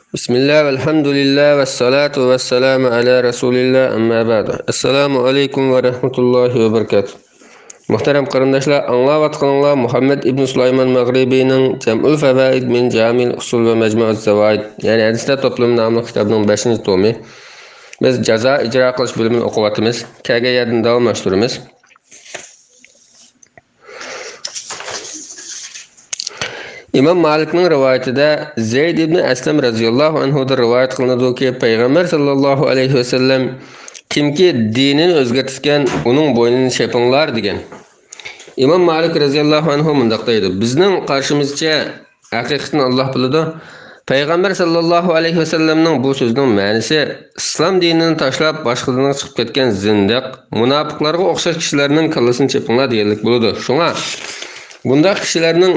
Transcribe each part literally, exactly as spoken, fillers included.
بىسمىللا، ۋەلھەمدۇلىللا، ۋەسسالاتۇ ۋەسسالامۇ ئەلا رەسۇلىللا، ئەمما بەئد. ئەسسالامۇ ئەلەيكۇم ۋە رەھمەتۇللاھى ۋە بەرىكاتۇھ. مۇھتەرەم قېرىنداشلار، ئاڭلاۋاتقىنىڭلار مۇھەممەد ئىبن سۇلايمان مەغرىبىنىڭ جەمئۇل فەۋائىد مىن جامىل ئۇسۇل ۋە مەجمۇئىز زاۋائىد، يەنى ھەدىسلەر توپلىمى ناملىق كىتابىنىڭ بەشىنچى تومى. بىز جازا ئىجرا قىلىش بۆلۈمىنى ئوقۇۋاتىمىز. كەلگەن يەردىن داۋاملاشتۇرىمىز. ئىمام مالىكنىڭ رىۋايىتىدە زەيد ئىبن ئەسلەم رەزىياللاھۇ ئەنھۇدىن رىۋايەت قىلىنىدۇكى، پەيغەمبەر ساللاللاھۇ ئەلەيھى ۋەسەللەم، «كىمكى دىنىنى ئۆزگەرتكەن، ئۇنىڭ بوينىنى چېپىڭلار» دېگەن. ئىمام مالىك رەزىياللاھۇ ئەنھۇ مۇنداق دەيدۇ، بىزنىڭ قارىشىمىزچە، ھەقىقىتىنى ئاللاھ بىلىدۇ. پەيغەمبەر ساللاللاھۇ ئەلەيھى ۋەسەللەمنىڭ بۇ سۆزىنىڭ مەنىسى، ئىسلام دىنىنى تاشلاپ، باشقا دىنغا چىقىپ كەتكەن زىندىق، مۇناپىقلارغا ئوخشاش كىشىلەرنىڭ كاللىسىنى چېپىڭلار دېگەنلىك بولىدۇ. شۇڭا بۇنداق كىشىلەرنىڭ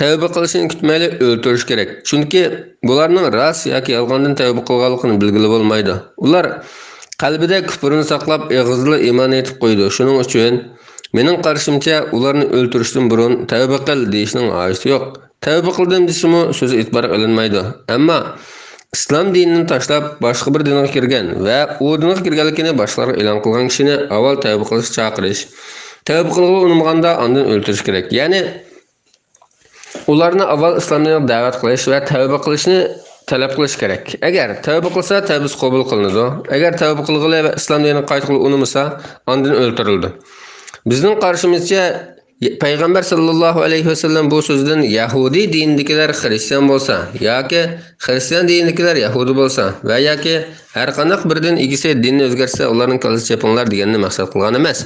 تەۋبە قىلىشىنى كۈتمەيلى ئۆلتۈرۈش كېرەك. چۈنكى بۇلارنىڭ راست ياكى يالغاندىن تەۋبە قىلغانلىقىنى بىلگىلى بولمايدۇ. ئۇلار قەلبىدە كۇپرىنى ساقلاپ، ئېغىزىدا ئىمان ئېيتىپ قويىدۇ. شۇنىڭ ئۈچۈن مېنىڭ قارىشىمچە، ئۇلارنى ئۆلتۈرۈشتىن بۇرۇن تەۋبە قىل دېيىشنىڭ ھاجىتى يوق. تەۋبە قىلدىم دېسىمۇ، سۆزى ئېتىبارغا ئېلىنمايدۇ. ئەمما ئىسلام دىنىنى تاشلاپ، باشقا بىر دىنغا كىرگەن ۋە ئۇ دىنغا كىرگەنلىكىنى باشقىلارغا ئېلان قىلغان كىشىنى ئاۋۋال تەۋبە قىلىشقا چاقىرىش، تەۋبە قىلغىلى ئۇنىمىغاندا ئاندىن ئۆلتۈرۈش كېرەك. يەنى ئۇلارنى ئاۋۋال ئىسلام دىنىغا دەۋەت قىلىش ۋە تەۋبە قىلىشنى تەلەپ قىلىش كېرەك. ئەگەر تەۋبە قىلسا، تەۋبىسى قوبۇل قىلىنىدۇ. ئەگەر تەۋبە قىلغىلى ۋە ئىسلام دىنىغا قايتقىلى ئۇنىمىسا، ئاندىن ئۆلتۈرۈلىدۇ. بىزنىڭ قارىشىمىزچە، پەيغەمبەر ساللاللاھۇ ئەلەيھى ۋەسەللەم بۇ سۆزدىن يەھۇدىي دىنىدىكىلەر خىرىستىيان بولسا ياكى خىرىستىيان دىنىدىكىلەر يەھۇدىي بولسا ۋە ياكى ھەرقانداق بىر دىن ئىگىسى دىننى ئۆزگەرتسە، ئۇلارنىڭ كاللىسىنى چېپىڭلار دېگەننى مەقسەت قىلغان ئەمەس.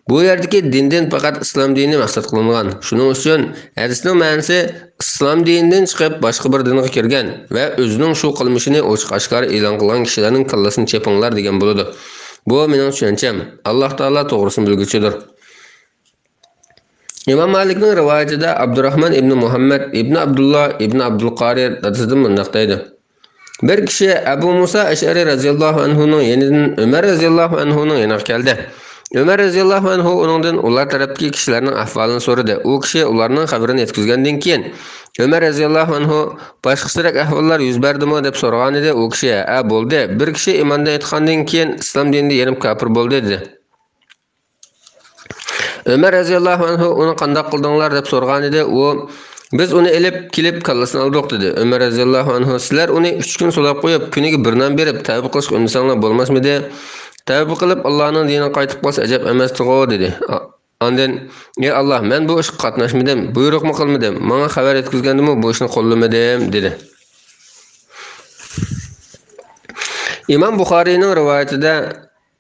بۇ يەردىكى دىندىن پەقەت ئىسلام دىنى مەقسەت قىلىنغان. شۇنىڭ ئۈچۈن ھەدىسنىڭ مەنىسى، ئىسلام دىنىدىن چىقىپ، باشقا بىر دىنغا كىرگەن ۋە ئۆزىنىڭ شۇ قىلمىشىنى ئوچۇق-ئاشكارا ئېلان قىلغان كىشىلەرنىڭ كاللىسىنى چېپىڭلار دېگەن بولىدۇ. بۇ مېنىڭ چۈشەنچەم. ئاللاھ تائالا توغرىسىنى بىلگۈچىدۇر. ئىمام مالىكنىڭ رىۋايىتىدە ئابدۇراخمان ئىبنى مۇھەممەد ئىبنى ئابدۇللا ئىبنى ئابدۇلقارى دادىسىدىن مۇنداق دەيدۇ، بىر كىشى ئەبۇ مۇسا ئەشئەرى رەزىياللاھۇ ئەنھۇنىڭ يېنىدىن ئۆمەر رەزىياللاھۇ ئەنھۇنىڭ يېنىغا كەلدى. ئۆمەر رەزىياللاھۇ ئەنھۇ ئۇنىڭدىن ئۇلار تەرەپتىكى كىشىلەرنىڭ ئەھۋالىنى سورىدى. ئۇ كىشى ئۇلارنىڭ خەۋىرىنى يەتكۈزگەندىن كېيىن، ئۆمەر رەزىياللاھۇ ئەنھۇ باشقىچىراق ئەھۋاللار يۈز بەردىمۇ دەپ سورىغانىدى. ئۇ كىشى، ھە، بولدى. بىر كىشى ئىماندا ئېيتقاندىن كېيىن ئىسلام دىنىدا يېنىپ كاپىر بولدى، دېدى. ئۆمەر رەزىياللاھۇ ئەنھۇ ئۇنى قانداق قىلدىڭلار دەپ سورىغانىدى، ئۇ، بىز ئۇنى ئېلىپ كېلىپ كاللىسىنى ئالدۇق، دېدى. ئۆمەر رەزىياللاھۇ ئەنھۇ، سىلەر ئۇنى ئۈچ كۈن سولاپ قويۇپ، كۈنىگە بىر نان بېرىپ، تەۋبە قىلىشقا ئۈندىسەڭلار بولماسمىدى؟ تەۋبە قىلىپ، ئاللانىڭ دىنىغا قايتىپ قالسا ئەجەب ئەمەستىغۇ، دېدى. ئا-، ئاندىن، ئى ئاللا، مەن بۇ ئىشقا قاتناشمىدىم، بۇيرۇقمۇ قىلمىدىم، ماڭا خەۋەر يەتكۈزگەندىمۇ بۇ ئىشنى قوللىمىدىم، دېدى. ئىمام بۇخارىينىڭ رىۋايىتىدە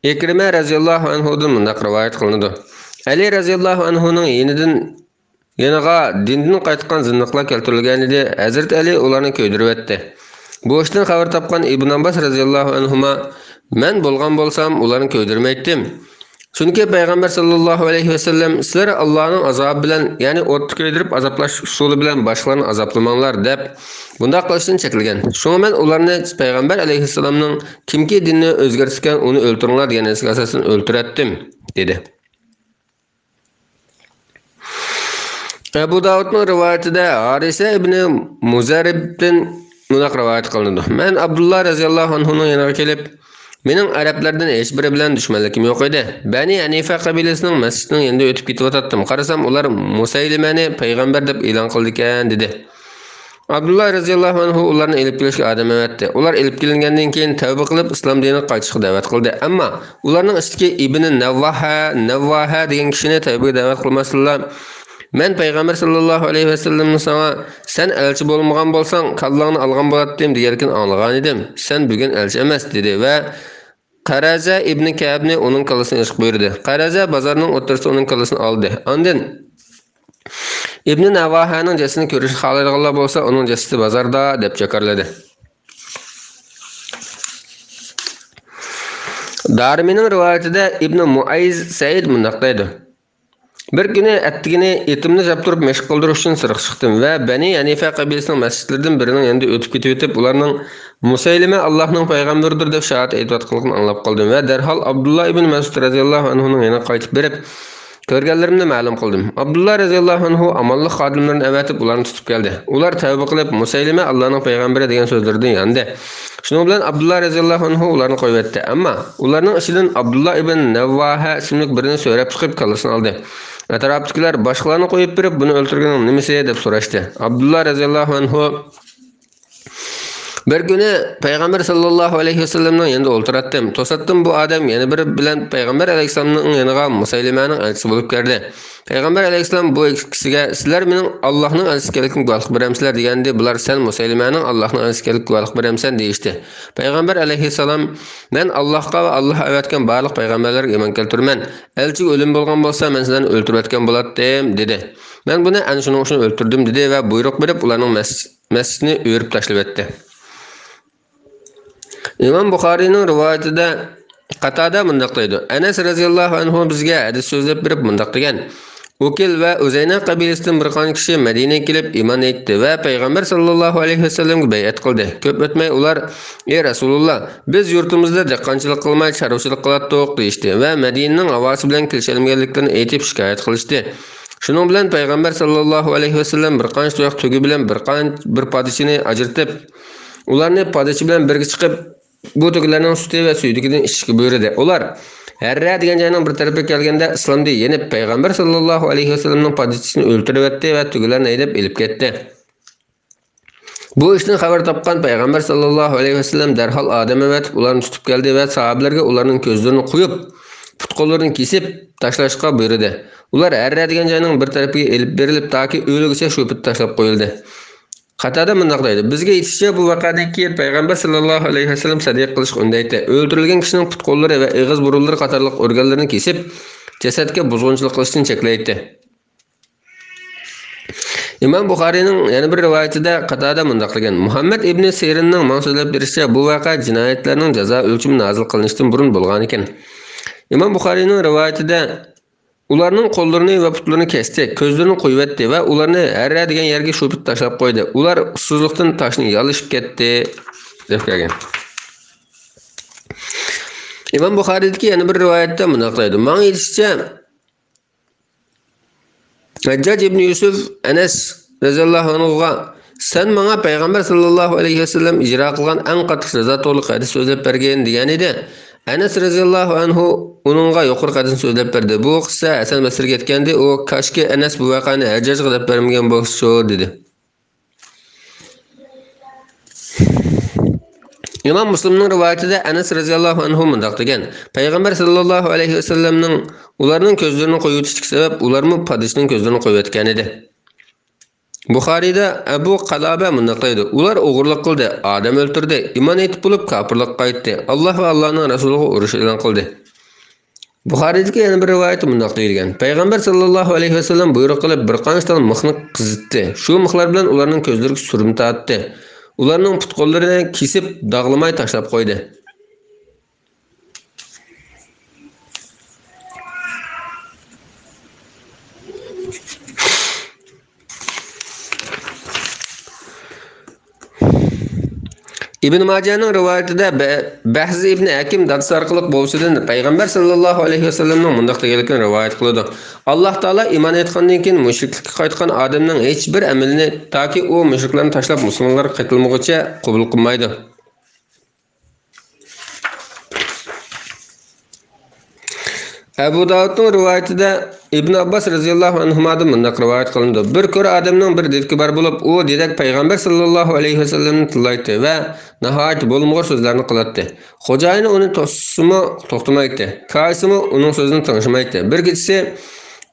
ئىكرىمە رەزىياللاھۇ ئەنھۇدىن مۇنداق رىۋايەت قىلىنىدۇ، ئەلى رەزىياللاھۇ ئەنھۇنىڭ يېنىدىن، يېنىغا دىندىن قايتقان زىندىقلار كەلتۈرۈلگەنىدى، ھەزرىتى ئەلى ئۇلارنى كۆيدۈرۈۋەتتى. بۇ ئىشتىن خەۋەر تاپقان ئىبن ئابباس رەزىياللاھۇ ئەنھۇما، مەن بولغان بولسام ئۇلارنى كۆيدۈرمەيتتىم. چۈنكى پەيغەمبەر ساللاللاھۇ ئەلەيھى ۋەسەللەم، سىلەر ئاللانىڭ ئازابى بىلەن، يەنى ئوتتا كۆيدۈرۈپ ئازابلاش ئۇسۇلى بىلەن باشقىلارنى ئازابلىماڭلار دەپ، بۇنداق قىلىشتىن چەكلىگەن. شۇڭا مەن ئۇلارنى پەيغەمبەر ئەلەيھىسسالامنىڭ، كىمكى دىننى ئۆزگەرتسىكەن، ئۇنى ئۆلتۈرۈڭلار دېگەن ھەدىسكە ئاساسەن ئۆلتۈرەتتىم، دېدى. ئەبۇ داۋۇدنىڭ رىۋايىتىدە ھارىسە ئىبنى مۇزەررىبتىن مۇنداق رىۋايەت قىلىنىدۇ، مەن ئابدۇللا رەزىياللاھۇ ئەنھۇنىڭ يېنىغا كېلىپ، مېنىڭ ئەرەبلەردىن ھېچبىرى بىلەن دۈشمەنلىكىم يوق ئىدى. بەنى ھەنىفە قەبىلىسىنىڭ مەسچىتىنىڭ يېنىدا ئۆتۈپ كېتىۋاتاتتىم. قارىسام، ئۇلار مۇسەيلىمەنى پەيغەمبەر دەپ ئېلان قىلىدىكەن، دېدى. ئابدۇللا رەزىياللاھۇ ئەنھۇ ئۇلارنى ئېلىپ كېلىشكە ئادەم ئەۋەتتى. ئۇلار ئېلىپ كېلىنگەندىن كېيىن تەۋبە قىلىپ، ئىسلام دىنىغا قايتىشقا دەۋەت قىلدى. ئەمما ئۇلارنىڭ ئىچىدىكى ئىبنى نەۋۋاھە، نەۋۋاھە دېگەن كىشىنى تەۋبىگە دەۋەت قىلماستىنلا، مەن پەيغەمبەر ساللاللاھۇ ئەلەيھى ۋەسەللەمنىڭ ساڭا، سەن ئەلچى بولمىغان بولساڭ، كاللاڭنى ئالغان بولاتتىم دېگەنلىكىنى ئاڭلىغانىدىم. سەن بۈگۈن ئەلچى ئەمەس، دېدى ۋە قەرەزە ئىبنى كەئبنى ئۇنىڭ كاللىسىنى ئېلىشقا بۇيرۇدى. قەرەزە بازارنىڭ ئوتتۇرىسىدا ئۇنىڭ كاللىسىنى ئالدى. ئاندىن ئىبنى نەۋاھەنىڭ جەسىتىنى كۆرۈشنى خالايدىغانلار بولسا، ئۇنىڭ جەسىتى بازاردا، دەپ جاكارلىدى. دارىمىنىڭ رىۋايىتىدە ئىبنى مۇئەيز سەئىد مۇنداق دەيدۇ، بىر كۈنى ئەتىگىنى ئېتىمنى چاپتۇرۇپ مەشىق قىلدۇرۇش ئۈچۈن سىرتقا چىقتىم ۋە بەنى ھەنىفە قەبىلىسىنىڭ مەسچىتلىرىدىن بىرىنىڭ يېنىدا ئۆتۈپ كېتىۋېتىپ، ئۇلارنىڭ مۇسەيلىمە ئاللاھنىڭ پەيغەمبىرىدۇر دەپ شاھادەت ئېيتىۋاتقانلىقىنى ئاڭلاپ قالدىم ۋە دەرھال ئابدۇللا ئىبن مەسئۇد رەزىياللاھۇ ئەنھۇنىڭ يېنىغا قايتىپ بېرىپ، كۆرگەنلىرىمنى مەلۇم قىلدىم. ئابدۇللا رەزىياللاھۇ ئەنھۇ ئامانلىق خادىملىرىنى ئەۋەتىپ، ئۇلارنى تۇتۇپ كەلدى. ئۇلار تەۋبە قىلىپ، مۇسەيلىمە ئاللانىڭ پەيغەمبىرى دېگەن سۆزلىرىدىن ياندى. شۇنىڭ بىلەن ئابدۇللا رەزىياللاھۇ ئەنھۇ ئۇلارنى قويۇۋەتتى. ئەمما ئۇلارنىڭ ئىچىدىن ئابدۇللا ئىبن نەۋۋاھە ئىسىملىك بىرىنى سۆرەپ چىقىپ، كاللىسىنى ئالدى. ئەتراپتىكىلەر: «باشقىلارنى قويۇپ بېرىپ، بۇنى ئۆلتۈرگىنىڭ نېمىسى؟» دەپ سوراشتى. ئابدۇللا رەزىياللاھۇ ئەنھۇ: «بىر كۈنى پەيغەمبەر ساللاللاھۇ ئەلەيھى ۋەسەللەمنىڭ يېنىدا ئولتۇراتتىم. توساتتىن بۇ ئادەم يەنە بىرى بىلەن پەيغەمبەر ئەلەيھىسسالامنىڭ يېنىغا مۇسەيلىمەنىڭ ئەلچىسى بولۇپ كىردى. پەيغەمبەر ئەلەيھىسسالام بۇ ئىككىسىگە: 'سىلەر مېنىڭ ئاللاھنىڭ ئەلچىسى ئىكەنلىكىمگە گۇۋاھلىق بەرەمسىلەر؟' دېگەندى، بۇلار: 'سەن مۇسەيلىمەنىڭ ئاللاھنىڭ ئەلچىسى ئىكەنلىكىگە گۇۋاھلىق بەرەمسەن؟' دېيىشتى. پەيغەمبەر ئەلەيھىسسالام: 'مەن ئاللاھقا ۋە ئاللاھ ئەۋەتكەن بارلىق پەيغەمبەرلەرگە ئىمان كەلتۈرىمەن. ئەلچىگە ئۆلۈم بولغان بولسا، مەن سىلەرنى ئۆلتۈرۈۋەتكەن بولاتتىم، دېدى. مەن بۇنى ئەنە شۇنىڭ ئۈچۈن ئۆلتۈردۈم، دېدى ۋە بۇيرۇق بېرىپ، ئۇلارنىڭ مەس-، مەسچىتىنى ئۆرۈپ تاشلىۋەتتى.» ئىمام بۇخارىينىڭ رىۋايىتىدە قاتادە مۇنداق دەيدۇ: ئەنەس رەزىياللاھۇ ئەنھۇ بىزگە ھەدىس سۆزلەپ بېرىپ مۇنداق دېگەن: ئۇكىل ۋە ئۇزەينە قەبىلىسىدىن بىر قانچە كىشى مەدىنىگە كېلىپ ئىمان ئېيتتى ۋە پەيغەمبەر ساللاللاھۇ ئەلەيھى ۋەسەللەمگە بەيئەت قىلدى. كۆپ ئۆتمەي ئۇلار: «ئەي رەسۇلۇللا، بىز يۇرتىمىزدا دېھقانچىلىق قىلماي، چارۋىچىلىق قىلاتتۇق» دېيىشتى ۋە مەدىنىنىڭ ھاۋاسى بىلەن كېلىشەلمىگەنلىكلىرىنى ئېيتىپ شىكايەت قىلىشتى. شۇنىڭ بىلەن پەيغەمبەر ساللاللاھۇ ئەلەيھى ۋەسەللەم بىر قانچە تۇياق تۆگە بىلەن بىر قان-، بىر پادىچىنى ئاجرىتىپ، ئۇلارنى پادىچى بىلەن بىرگە چىقىپ، بۇ تۆگىلەرنىڭ سۈتى ۋە سۈيدۈكىدىن ئىچىشكە بۇيرۇدى. ئۇلار ھەررە دېگەن جاينىڭ بىر تەرىپىگە كەلگەندە، ئىسلامدا يېنىپ، پەيغەمبەر ساللاللاھۇ ئەلەيھى ۋەسەللەمنىڭ پادىچىسىنى ئۆلتۈرۈۋەتتى ۋە تۆگىلەرنى ھەيدەپ ئېلىپ كەتتى. بۇ ئىشتىن خەۋەر تاپقان پەيغەمبەر ساللاللاھۇ ئەلەيھى ۋەسەللەم دەرھال ئادەم ئەۋەتىپ، ئۇلارنى تۇتۇپ كەلدى ۋە ساھابىلەرگە ئۇلارنىڭ كۆزلىرىنى قويۇپ، پۇت-قوللىرىنى كېسىپ تاشلاشقا بۇيرۇدى. ئۇلار ھەررە دېگەن جاينىڭ بىر تەرىپىگە ئېلىپ بېرىلىپ، تاكى ئۆلگۈچە شۇ پېتى تاشلاپ قويۇلدى. قاتادە مۇنداق دەيدۇ: بىزگە يېتىشىچە، بۇ ۋەقەدىن كېيىن پەيغەمبەر ساللاللاھۇ ئەلەيھى ۋەسەللەم سەدىقە قىلىشقا ئۈندەيتتى. ئۆلتۈرۈلگەن كىشىنىڭ پۇت-قوللىرى ۋە ئېغىز-بۇرۇنلىرى قاتارلىق ئورگانلىرىنى كېسىپ، جەسەتكە بۇزغۇنچىلىق قىلىشتىن چەكلەيتتى. ئىمام بۇخارىينىڭ يەنە بىر رىۋايىتىدە قاتادە مۇنداق دېگەن: مۇھەممەد ئىبنى سىرىننىڭ ماڭا سۆزلەپ بېرىشىچە، بۇ ۋەقە جىنايەتلەرنىڭ جازا ئۆلچىمى نازىل قىلىنىشتىن بۇرۇن بولغانىكەن. ئىمام بۇخارىينىڭ رىۋايىتىدە: ئۇلارنىڭ قوللىرىنى ۋە پۇتلىرىنى كەستى، كۆزلىرىنى قويۇۋەتتى ۋە ئۇلارنى ھەررە دېگەن يەرگە شۇ پېتى تاشلاپ قويدى. ئۇلار ئۇسسۇزلۇقتىن تاشنى يالىشىپ كەتتى، دەپ كەلگەن. ئىمام بۇخارىيدىكى يەنە بىر رىۋايەتتە مۇنداق دەيدۇ: ماڭا يېتىشىچە، ھەججاج ئىبنى يۈسۈف ئەنەس رەزىياللاھۇ ئەنھۇغا: «سەن ماڭا پەيغەمبەر ساللاللاھۇ ئەلەيھى ۋەسەللەم ئىجرا قىلغان ئەڭ قاتتىق جازا توغرىلىق ھەدىس سۆزلەپ بەرگىن» دېگەنىدى. ئەنەس رەزىياللاھۇ ئەنھۇ ئۇنىڭغا يۇقىرىقى ھەدىسنى سۆزلەپ بەردى. بۇ قىسسە ھەسەن بەسرىگە يەتكەندى. ئۇ: «كاشكى ئەنەس بۇ ۋەقەنى ھەججاجغا دەپ بەرمىگەن بولسىچۇ» دېدى. ئىمام مۇسلىمنىڭ رىۋايىتىدە ئەنەس رەزىياللاھۇ ئەنھۇ مۇنداق دېگەن: پەيغەمبەر ساللاللاھۇ ئەلەيھى ۋەسەللەمنىڭ ئۇلارنىڭ كۆزلىرىنى قويۇۋېتىشلىكى سەۋەب، ئۇلارمۇ پادىچىنىڭ كۆزلىرىنى قويۇۋەتكەنىدى. بۇخارىيدا ئەبۇ قالابە مۇنداق دەيدۇ: ئۇلار ئوغرىلىق قىلدى، ئادەم ئۆلتۈردى، ئىمان ئېيتىپ بولۇپ كاپىرلىققا قايتتى، ئاللاھ ۋە ئاللاھنىڭ رەسۇلىغا ئۇرۇش ئېلان قىلدى. بۇخارىيدىكى يەنە بىر رىۋايەتتە مۇنداق دېيىلگەن: پەيغەمبەر ساللاللاھۇ ئەلەيھى ۋەسەللەم بۇيرۇق قىلىپ، بىر قانچە تال مىخنى قىزىتتى. شۇ مىخلار بىلەن ئۇلارنىڭ كۆزلىرىگە سۈرمە تارتتى. ئۇلارنىڭ پۇت-قوللىرىنى كېسىپ، داغلىماي تاشلاپ قويدى. ئىبن ماجەنىڭ رىۋايىتىدە بە-، بەھز ئىبن ھەكىم دادىسى ئارقىلىق بوۋىسىدىن پەيغەمبەر ساللاللاھۇ ئەلەيھى ۋەسەللەمنىڭ مۇنداق دېگەنلىكىنى رىۋايەت قىلىدۇ: «ئاللاھ تائالا ئىمان ئېيتقاندىن كېيىن مۇشرىكلىككە قايتقان ئادەمنىڭ ھېچ بىر ئەمىلىنى، تاكى ئۇ مۇشرىكلارنى تاشلاپ مۇسۇلمانلارغا قېتىلمىغۇچە، قوبۇل قىلمايدۇ.» ئەبۇ داۋۇدنىڭ رىۋايىتىدە ئىبن ئابباس رەزىياللاھۇ ئەنھۇمادىن مۇنداق رىۋايەت قىلىنىدۇ: بىر كۆر ئادەمنىڭ بىر دېدىكى بار بولۇپ، ئۇ دېدەك پەيغەمبەر ساللاللاھۇ ئەلەيھى ۋەسەللەمنى تىللايتتى ۋە ناھايىتى بولمىغۇر سۆزلەرنى قىلاتتى. خوجايىنى ئۇنى توسسىمۇ توختىمايتتى، كايىسىمۇ ئۇنىڭ سۆزىنى تىڭشىمايتتى. بىر كېچىسى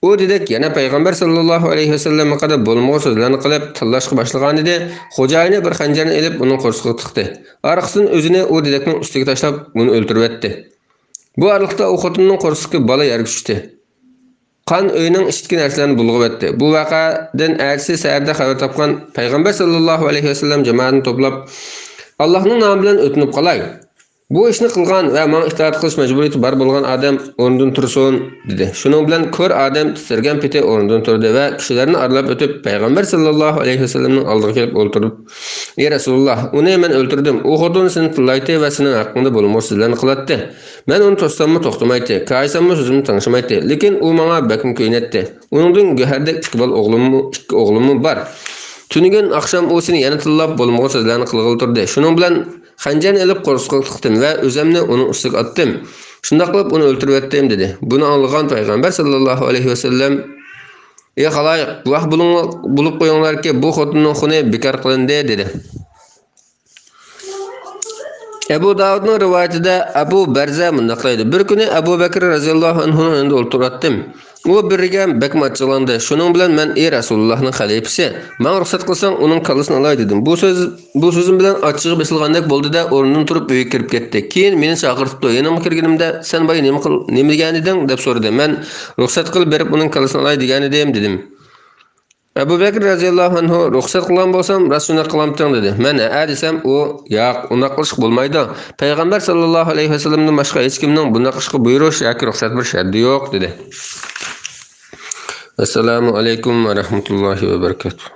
ئۇ دېدەك يەنە پەيغەمبەر ساللاللاھۇ ئەلەيھى ۋەسەللەم ھەققىدە بولمىغۇر سۆزلەرنى قىلىپ تىللاشقا باشلىغانىدى. خوجايىنى بىر خەنجەرنى ئېلىپ ئۇنىڭ قورسىقىغا تىقتى. ئارقىسىدىن ئۆزىنى ئۇ دېدەكنىڭ ئۈستىگە تاشلاپ ئۇنى ئۆلتۈرۈۋەتتى. بۇ ئارىلىقتا ئۇ خوتۇننىڭ قورسىقىدىكى بالا يەرگە چۈشتى. قان ئۆينىڭ ئىچىدىكى نەرسىلەرنى بۇلغىۋەتتى. بۇ ۋەقەدىن ئەتىسى سەھەردە خەۋەر تاپقان پەيغەمبەر ساللاللاھۇ ئەلەيھى ۋەسەللەم جامائەتنى توپلاپ، «ئاللاھنىڭ نامى بىلەن ئۆتۈنۈپ قالاي. بۇ ئىشنى قىلغان ۋە ماڭا ئىتائەت قىلىش مەجبۇرىيىتى بار بولغان ئادەم ئورنىدىن تۇرسۇن» دېدى. شۇنىڭ بىلەن كۆر ئادەم تىترىگەن پېتى ئورنىدىن تۇردى ۋە كىشىلەرنى ئارىلاپ ئۆتۈپ، پەيغەمبەر ساللاللاھۇ ئەلەيھى ۋەسەللەمنىڭ ئالدىغا كېلىپ ئولتۇرۇپ، ئى رەسۇلاللا، ئۇنى مەن ئۆلتۈردۈم. ئۇ خوتۇن سېنى تىللايتتى ۋە سېنىڭ ھەققىڭدە بولمىغۇر سۆزلەرنى قىلاتتى. مەن ئۇنى توسساممۇ توختىمايتتى، كايىساممۇ سۆزۈمنى تىڭشىمايتتى. لېكىن ئۇ ماڭا بەكمۇ كۆيۈنەتتى. ئۇنىڭدىن گۆھەردەك ئىككى بالا ئوغلۇممۇ، ئىككى ئوغلۇممۇ بار. تۈنۈگۈن ئاخشام ئۇ سېنى يەنە تىللاپ، بولمىغۇر سۆزلەرنى قىلغىلى تۇردى. شۇنىڭ بىلەن خەنجەرنى ئېلىپ قورسىقىغا تىقتىم ۋە ئۆزۈمنى ئۇنىڭ ئۈستىگە ئاتتىم. شۇنداق قىلىپ ئۇنى ئۆلتۈرۈۋەتتىم، دېدى. بۇنى ئاڭلىغان پەيغەمبەر ساللاللاھۇ ئەلەيھى ۋەسەللەم، ئى خالايىق، گۇۋاھ بولۇڭ-، بولۇپ قويۇڭلاركى، بۇ خوتۇننىڭ خۇنى بىكار قىلىندى، دېدى. ئەبۇ داۋۇدنىڭ رىۋايىتىدە ئەبۇ بەرزە مۇنداق دەيدۇ: بىر كۈنى ئەبۇ بەكرى رەزىياللاھۇ ئەنھۇنىڭ يېنىدا ئولتۇراتتىم. ئۇ بىرىگە بەكمۇ ئاچچىقلاندى. شۇنىڭ بىلەن مەن، ئى رەسۇلۇللاھنىڭ خەلىپىسى، ماڭا رۇخسەت قىلساڭ، ئۇنىڭ كاللىسىنى ئالاي، دېدىم. بۇ سۆز، بۇ سۆزۈم بىلەن ئاچچىقى بېسىلغاندەك بولدى-دە، ئورنىدىن تۇرۇپ ئۆيگە كىرىپ كەتتى. كېيىن مېنى چاقىرتىپتۇ. يېنىمغا كىرگىنىمدە، سەن بايا نېمە قىل-، نېمە دېگەنىدىڭ؟ دەپ سورىدى. مەن، رۇخسەت قىل، بېرىپ ئۇنىڭ كاللىسىنى ئالاي دېگەنىدىم، دېدىم. ئەبۇ بەكرى رەزىياللاھۇ ئەنھۇ، رۇخسەت قىلغان بولسام، راست شۇنداق قىلامتىڭ، دېدى. مەن ھەئە دېسەم، ئۇ، ياق، ئۇنداق قىلىشقا بولمايدۇ. پەيغەمبەر ساللاللاھۇ ئەلەيھى ۋەسەللەمدىن باشقا ھېچكىمنىڭ بۇنداق قىلىشقا بۇيرۇش ياكى رۇخسەت بېرىش ھەددى يوق، دېدى. ئەسسالامۇ ئەلەيكۇم ۋە رەھمەتۇللاھى ۋە بەرىكاتۇھ.